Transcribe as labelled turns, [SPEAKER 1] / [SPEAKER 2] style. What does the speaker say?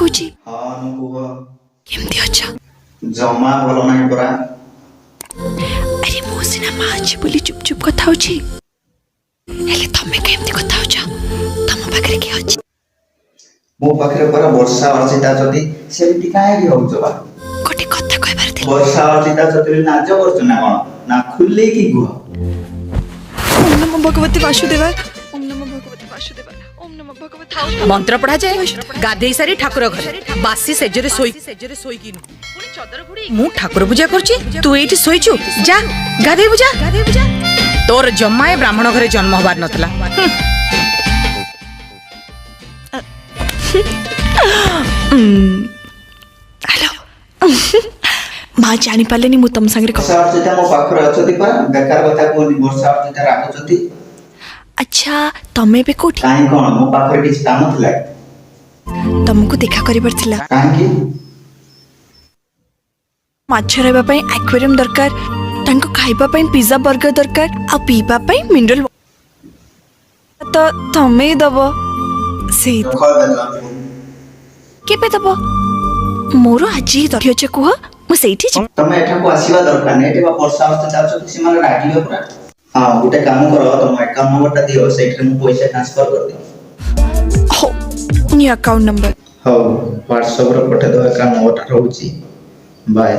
[SPEAKER 1] କହୁଛି।
[SPEAKER 2] ହଁ ଅନୁ, କୁହ।
[SPEAKER 1] କେମିତି ଅଛ?
[SPEAKER 2] ଜମା ଭଲ ନାହିଁ ପରା।
[SPEAKER 1] ଆରେ, ମୁଁ ସିନା ମା ଅଛି ବୋଲି ଚୁପ୍ ଚୁପ୍ କଥା ହଉଛି, ହେଲେ ତମେ କେମିତି କଥା ହଉଛ? ତମ ପାଖରେ କିଏ ଅଛି?
[SPEAKER 2] ମୋ ପାଖରେ ପରା ବର୍ଷା, ଅର୍ଚିତା ଅଛନ୍ତି। ସେମିତି କାହିଁକି ହଉଛ ବା?
[SPEAKER 1] ଗୋଟେ କଥା କହିବାର ଥିଲା।
[SPEAKER 2] ବର୍ଷା, ଅର୍ଚିତା ଅଛନ୍ତି ବୋଲି ନାଜ କରୁଛ ନା କଣ? ନା ଖୁଲେଇକି କୁହ।
[SPEAKER 1] ଓମ୍ ନମୋ ଭଗବତେ ବାସୁଦେବାୟ, ଓମ୍ ନମୋ ଭଗବତେ ବାସୁଦେବାୟ, ଓମ୍ ନମୋ ଭଗବତେ।
[SPEAKER 3] ମନ୍ତ୍ର ପଢାଯାଏ ଗାଧେଇ ସାରି ଠାକୁର ଘରେ, ବାସି ସେଜରେ ଶୋଇ ସେଜରେ ଶୋଇକି ନୁହଁ। ମୁଁ ଠାକୁର ପୂଜା କରୁଛି, ତୁ ଏଇଠି ଶୋଇଛୁ। ଯା ଗାଧେଇବୁ, ଯା। ତୋର ଜମା ଏ ବ୍ରାହ୍ମଣ ଘରେ ଜନ୍ମ ହବାର ନଥିଲା।
[SPEAKER 1] ହ୍ୟାଲୋ, ମା ଜାଣିପାରିଲେନି ମୁଁ ତମ ସାଙ୍ଗରେ
[SPEAKER 2] ବର୍ଷା, ଅର୍ଚିତା ମୋ ପାଖରେ ଅଛନ୍ତି ପରା। ବେକାର କଥା କୁହନି, ବର୍ଷା ଅର୍ଚିତା ରାଗୁଛନ୍ତି।
[SPEAKER 1] ଆଚ୍ଛା, ତମେ ଏବେ କୋଉଠି?
[SPEAKER 2] କାହିଁ, କଣ ମୋ ପାଖରେ କିଛି କାମ ଥିଲା କି?
[SPEAKER 1] ତମକୁ ଦେଖା କରିବାର ଥିଲା।
[SPEAKER 2] କାହିଁକି?
[SPEAKER 1] ମାଛ ରହିବା ପାଇଁ ଆକ୍ୱାରିୟମ ଦରକାର, ତାଙ୍କୁ ଖାଇବା ପାଇଁ ପିଜା ବର୍ଗର ଦରକାର ଆଉ ପିଇବା ପାଇଁ ମିନେରାଲ ତ ତମେ ହିଁ ଦବ ସେଇ।
[SPEAKER 2] ରଖ ଏବେ ତମେ ଫୋନ।
[SPEAKER 1] କେବେ ଦବ? ମୋର ଆଜି ହିଁ ଦରକାର ଅଛି, କୁହ, ମୁଁ ସେଇଠି ଯିବି।
[SPEAKER 2] ତମେ ଏଠାକୁ ଆସିବା ଦରକାର ନାହିଁ। ଏଠି ବା ବର୍ଷା, ଅର୍ଚିତା ଅଛନ୍ତି, ସେମାନେ ରାଗିବେ ପୁରା। ହଁ, ଗୋଟେ କାମ କର, ତମ ଆକାଉଣ୍ଟ ନମ୍ବରଟା ଦିଅ, ସେଇଥିରେ ମୁଁ ପଇସା ଟ୍ରାନ୍ସଫର କରିଦେବି।
[SPEAKER 1] ହଉ, ନିଅ ଆକାଉଣ୍ଟ ନମ୍ବର।
[SPEAKER 2] ହଉ, ହ୍ୱାଟ୍ସଆପରେ ପଠେଇଦେବ ଆକାଉଣ୍ଟ ନମ୍ବରଟା। ରହୁଛି, ବାଏ।